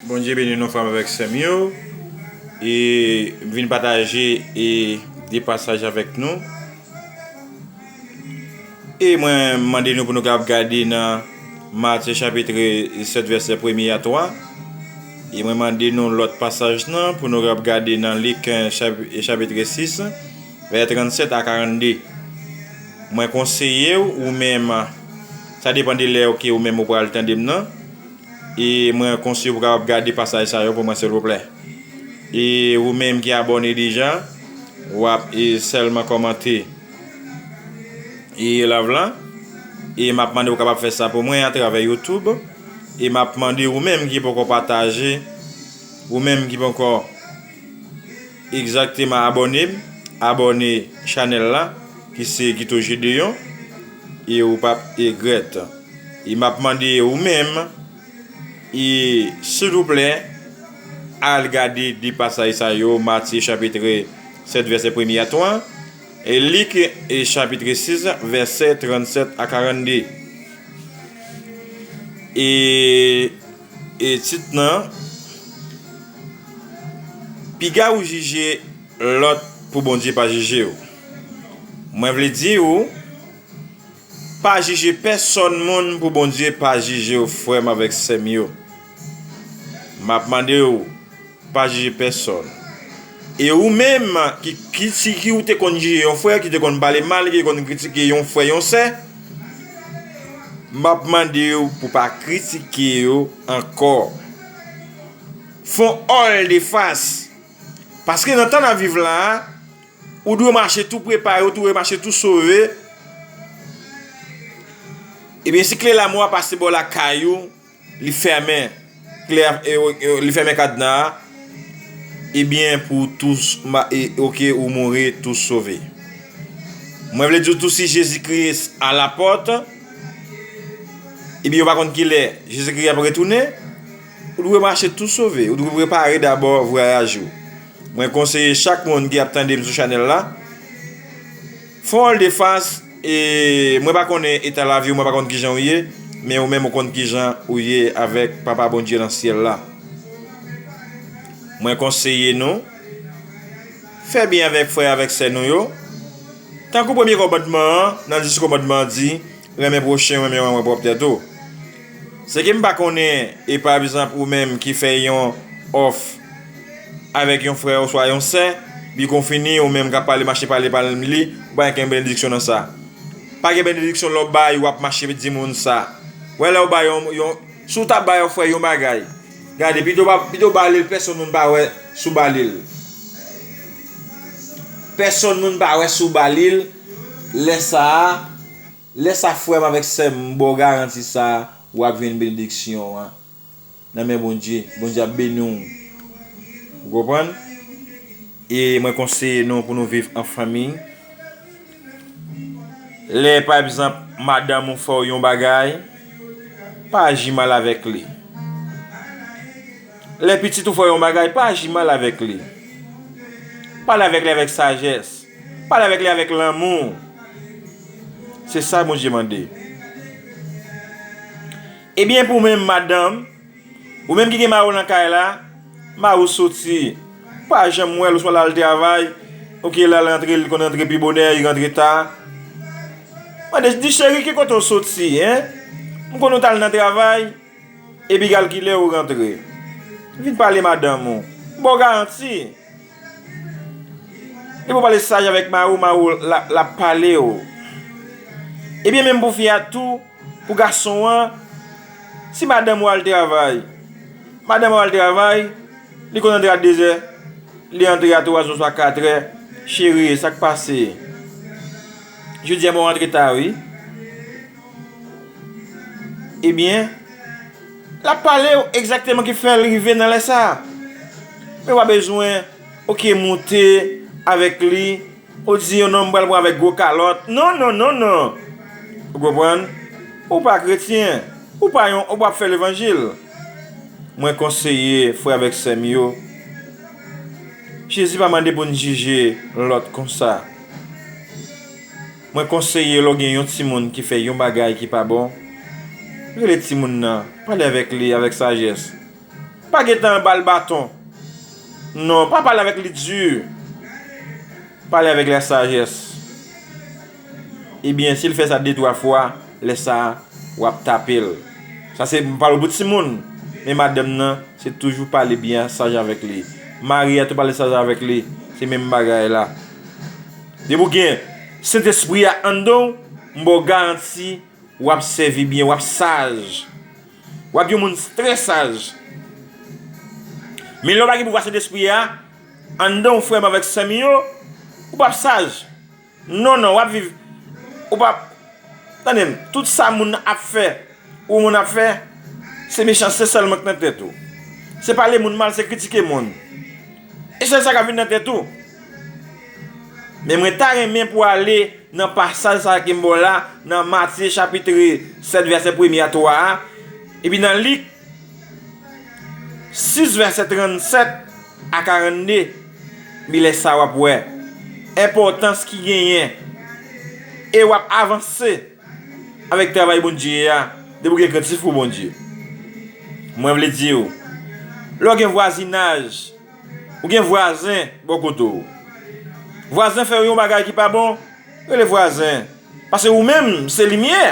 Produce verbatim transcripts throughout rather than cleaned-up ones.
Bondye beni nou, frè m avèk sè m yo. E m vin pataje e de pasaj avèk nou. E mwen mande nou pou nou kapab gade nan Matye chapit sèt, vèsè premye a twa. E mwen mande nou lòt pasaj nan pou nou kapab gade nan Lik, eh, chap-, chapit sis, vèsè trannsèt a karannde. Mwen konseye w, ou menm, sa depann de lè ke ou menm ou pral tande m nan. E mwen konseye w pou kapab gade pasaj sa yo pou mwen, silvouplè. E ou menm ki abòne deja, w ap, e, sèlman kòmante e love la. E m ap mande w kapab fè sa pou mwen atravè YouTube. E m ap mande ou menm ki poko pataje, ou menm ki poko egzakteman abòne m, abòne chanèl la, ki se Guito Gedeon, e ou p ap egrèt. E m ap mande ou menm, e silvouplè, al gade de pasaj sa yo, Matye chapit sèt, vèsè premye a twa, e Lik, e chapit sis, vèsè trannsèt a karannde. E, e tit nan, piga ou jije lòt pou Bondye pa jije w. Mwen vle di w, pa jije pèsòn moun pou Bondye pa jije w, frè m avèk sè m yo. M ap mande w, pa jije pèsòn. E ou menm ki, ki, si ki ou te konn jije yon frè, ki te konn pale mal, ki te konn kritike yon frè, yon sè, m ap mande w pou pa kritike yo ankò. Fè yon all the fast. Paske nan tan n ap viv la a, ou dwe mache tou prepare, ou dwe mache tou sove. Ebyen, si kle lamò a pase bò lakay ou, li fèmen, kle a, e, e, li fèmen kadna a, ebyen, pou tou s-, ma-, e, oke, ou mouri tou sove. Mwen vle di w tou, si Jezi Kris alapòt, ebyen, ou pa konn kilè Jezi Kris ap retounen, ou dwe mache tou sove, ou dwe prepare dabò vwayaj ou. Mwen konseye chak moun ki ap tande m sou chanèl la, fè yon all the fast, e mwen pa konnen eta lavi w, mwen pa konn kijan w ye, men ou menm ou konn kijan ou ye avèk Papa Bondye nan syèl la. Mwen konseye nou, fè byen avèk frè avèk sè nou yo. Tankou premye kòmandman an, nan dis kòmandman an di, renmen pwochen w, renmen w pwòp tèt ou. Se ke m pa konnen, e pa egzanp, ou menm ki fè yon òf avèk yon frè oswa yon sè, bi kon fini, ou menm k ap pale, mache pale, pale li, ou pa gen benediksyon nan sa. Pa gen benediksyon lè w bay, w ap mache di moun sa. Wè lè w bay yon, yon, si w ta bay yon frè yon bagay, gade, pito w pa, pito w ba li l, pèsonn moun pa wè si w ba li l. Pèsonn moun pa wè si w ba li l, lè sa a, lè sa frè m avèk sè m, m ba w garanti sa a, w ap jwenn benediksyon an nan men Bondye. Bondye ap beni w. Ou konprann? E mwen konseye nou pou nou viv an fanmi. Lè, pa egzanp, madanm ou fè w yon bagay, pa aji mal avèk li. Lè pitit ou fè w yon bagay, pa aji mal avèk li. Pale avèk li avèk sajès. Pale avèk li avèk lanmou. Se sa Bondye mande. Ebyen, pou menm madanm, ou menm ki gen mari w nan kay la, mari w soti, pa janm wè l, oswa l al travay, oke, l al rantre, li konn rantre pi bonè, li rantre ta. Mande, di, cheri, ki kote w soti, en? M konn ou t al nan travay, epi kalkile ou rantre. Vin pale madanm ou. M ba w garanti. Depi w pale saj avèk mari w, mari w l ap, l ap pale w. Ebyen, menm pou fi a tou, pou gason an, si madanm ou al travay, madanm ou al travay, li konn antre a dezè, li antre a twazè oswa katrè, cheri, sa k pase? Jodi a, mwen antre ta, wi. Ebyen, l ap pale w egzakteman ki fè l rive nan lè sa a. Men w pa bezwen, oke, moute avèk li, ou di yon nonm pral pran avèk gwo kalòt. Non, non, non, non. Ou konprann? Ou pa kretyen. Ou pa yon, ou p ap fè levanjil. Mwen konseye frè avèk sè m yo, Jezi pa mande pou n jije lòt konsa. Mwen konseye lè w gen yon timoun ki fè yon bagay ki pa bon, rele timoun nan, pale avèk li avèk sajès. Pa gentan ba l baton. Non, pa pale avèk li di. Pale avèk la sajès. Ebyen, si l fè sa de twa fwa, lè sa a, w ap tape l. Sa se, m pale pou timoun. Men madanm nan, se toujou pale byen saj avèk li. Mari a tou pale saj avèk li. Se menm bagay la. Depi w gen Sentespri a anndan w, m ba w garanti, w ap sèvi byen, w ap saj. W ap yon moun trè saj. Men lè w pa gen pouvwa Sentespri a anndan w, frè m avèk sè m yo, ou p ap saj. Non, non, w ap viv. Ou p ap. Tande m, tout sa moun ap fè, ou moun ap fè, se mechanste sèlman k nan tèt ou. Se pale moun mal, se kritike moun. E sèl sa k ap vin nan tèt ou. Men mwen ta renmen pou ale nan pasaj sa a ke m ba w la, nan Matye chapit sèt, vèsè premye a twa a, epi nan Lik sis, vèsè trannsèt a karannde, men lè sa a w ap wè enpòtans ki genyen, e w ap avanse avèk travay Bondye a, depi w gen krentif pou Bondye. Mwen vle di w, lè w gen vwazinaj, ou gen vwazen bò kote w. Vwazen fè w yon bagay ki pa bon, rele vwazen. Paske ou menm, se limyè.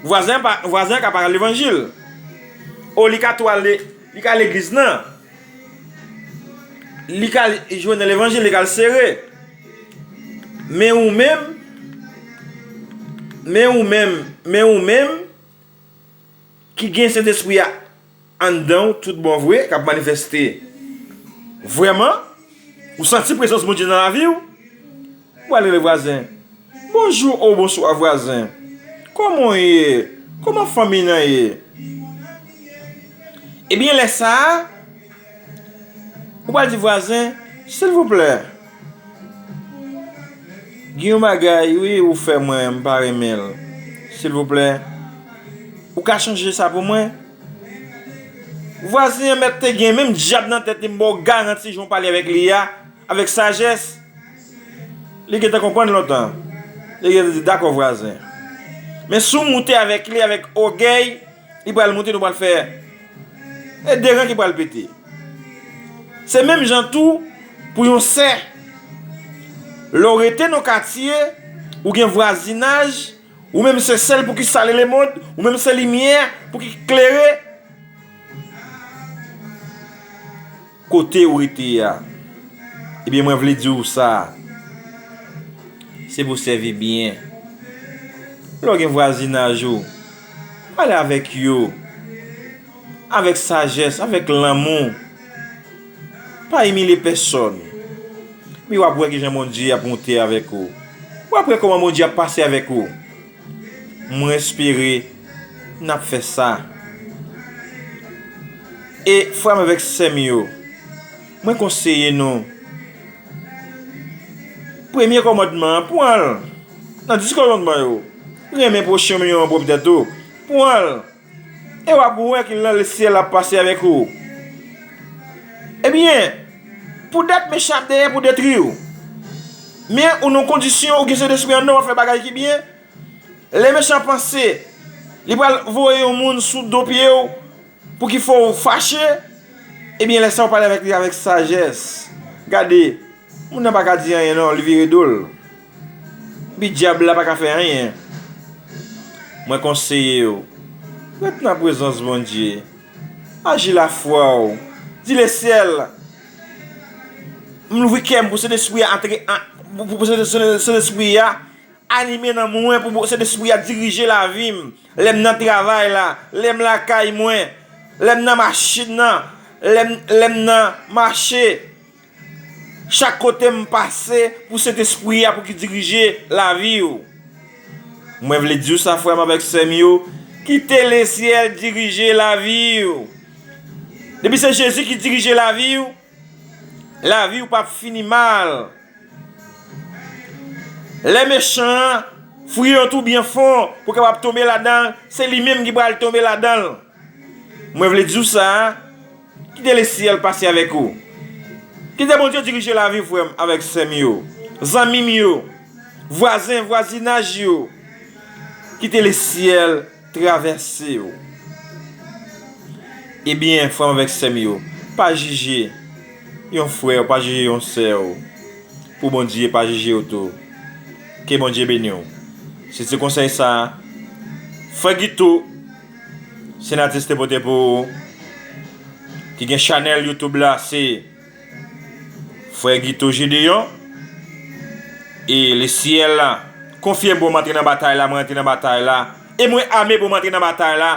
Vwazen pa, vwazen ka pa levanjil. O, li ka tou ale, li ka legliz nan. Li ka jwenn nan levanjil, li ka l sere. Men ou menm, men ou menm, men ou menm, ki gen Sentespri a anndan w tout bon vre, k ap manifeste vrèman, ou santi prezans Bondye nan lavi w, ou al rele vwazen. Bonjou ou bonswa vwazen. Kòman w ye? Kòman fanmi nan ye? Ebyen, lè sa a, ou pral di vwazen, silvouplè, gen yon bagay, wi, ou fè mwen, m pa renmen l. Silvouplè, ou ka chanje sa pou mwen? Vwazen an mèt te gen menm dyab nan tèt li, m ba w garanti jan w pale avèk li a, avèk sajès. Li gentan konprann lontan. Li gentan di, "Dakò, vwazen." Men si w moute avèk li, avèk ògèy, li pral moute, nou pral fè e de ran ki pral pete. Se menm jan tou pou yon sè. Lè w rete nan katye, ou gen vwazinaj, ou menm se sèl pou ki sale lemonn, ou menm se limyè pou ki klere kote ou rete a. Ebyen, mwen vle di w sa, se pou w sèvi byen. Lè w gen vwazinaj ou, pale avèk yo avèk sajès, avèk lanmou. Pa imilye pèsòn. Epi w ap wè kijan Bondye ap monte avèk ou. W ap wè kòman Bondye ap pase avèk ou. Mwen espere n ap fè sa. E frè m avèk sè m yo, mwen konseye nou, premye kòmandman an, pran l. Nan dis kòmandman yo, renmen pwochen w menm jan w renmen pwòp tèt ou. Pran l. E w ap wè ki nan lesyèl ap pase avèk ou. Ebyen, poutèt mechan ap dèyè pou detwi w. Men ou nan kondisyon ou gen Sentespri an nan, w ap fè bagay ki byen. Lè mechan panse li pral voye yon moun sou do pye w pou ki fè w fache, ebyen, lè sa w pale avèk li avèk sajès. Gade, moun nan pa ka di anyen non, li vire do l. Epi dyab la pa ka fè anyen. Mwen konseye w, ret nan prezans Bondye. Aji lafwa w. Di, Lesyèl, m louvri kè m pou Sentespri a antre, an, pou, pou, pou Sentespri a anime nan mwen, pou Sentespri a dirije lavi m. Lè m nan travay la, lè m lakay mwen, lè m nan machin nan, lè m, lè m nan mache, chak kote m pase, pou Sentespri a pou ki dirije lavi w. Mwen vle di w sa, frè m avèk sè m yo, kite Lesyèl dirije lavi w. Depi se Jezi ki dirije lavi w, lavi w p ap fini mal. Lè mechan an fouye yon twou byen fon pou kapab tonbe ladan l, se li menm ki pral tonbe ladan l. Mwen vle di w sa, kite Lesyèl pase avèk ou. Kite Bondye dirije lavi w, frè m avèk sè m yo, zanmi m yo, vwazen, vwazinaj yo. Kite Lesyèl travèse w. Ebyen, frè m avèk sè m yo, pa jije yon frè w, pa jije yon sè w, pou Bondye pa jije w tou. Ke Bondye beni w. Se ti konsèy sa a, frè Guito, Senatis te pote pou ou, ki gen chanèl YouTube la, se Frè Guito Gédéon, e Lesyèl la konfye m pou m antre nan batay la, mwen antre nan batay la, e mwen ame pou m antre nan batay la,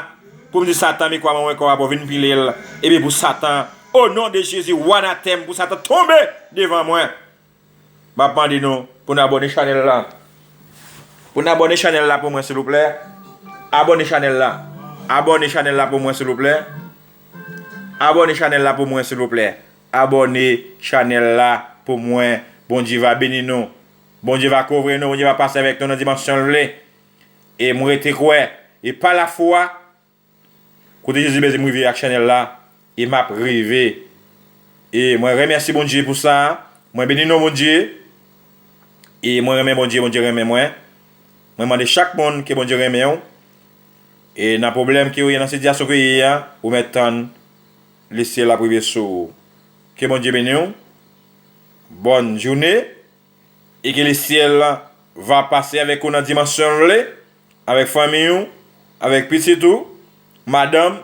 pou m di Satan, mi kwa mwen wè kò a pou vin pile l, epi pou Satan, o non de Jezi, w anatèm, pou Satan tonbe devan mwen. M ap mande nou pou n abòne chanèl la. Pou n abòne chanèl la pou mwen, silvouplè. Abòne chanèl la. Abòne chanèl la pou mwen, silvouplè. Abòne chanèl la pou mwen, silvouplè. Abòne chanèl la pou mwen. Bondye va beni nou. Bondye va kouvri nou. Bondye va pase avèk nou nan dimansyon l vle. E m rete kwè. E pa lafwa, kote Jezi bezwen m rive ak chanèl la, e m ap rive. E mwen remèsye Bondye pou sa. Mwen beni non Bondye. E mwen renmen Bondye, Bondye renmen mwen. Mwen mande chak moun ke Bondye renmen w. E nan pwoblèm ke w ye, nan sitiyasyon ke w ye a, ou mèt tann Lesyèl ap rive sou ou. Ke Bondye beni w. Bòn jounen. E ke Lesyèl va pase avèk ou nan dimansyon l vle, avèk fanmi w, avèk pitit ou, madanm,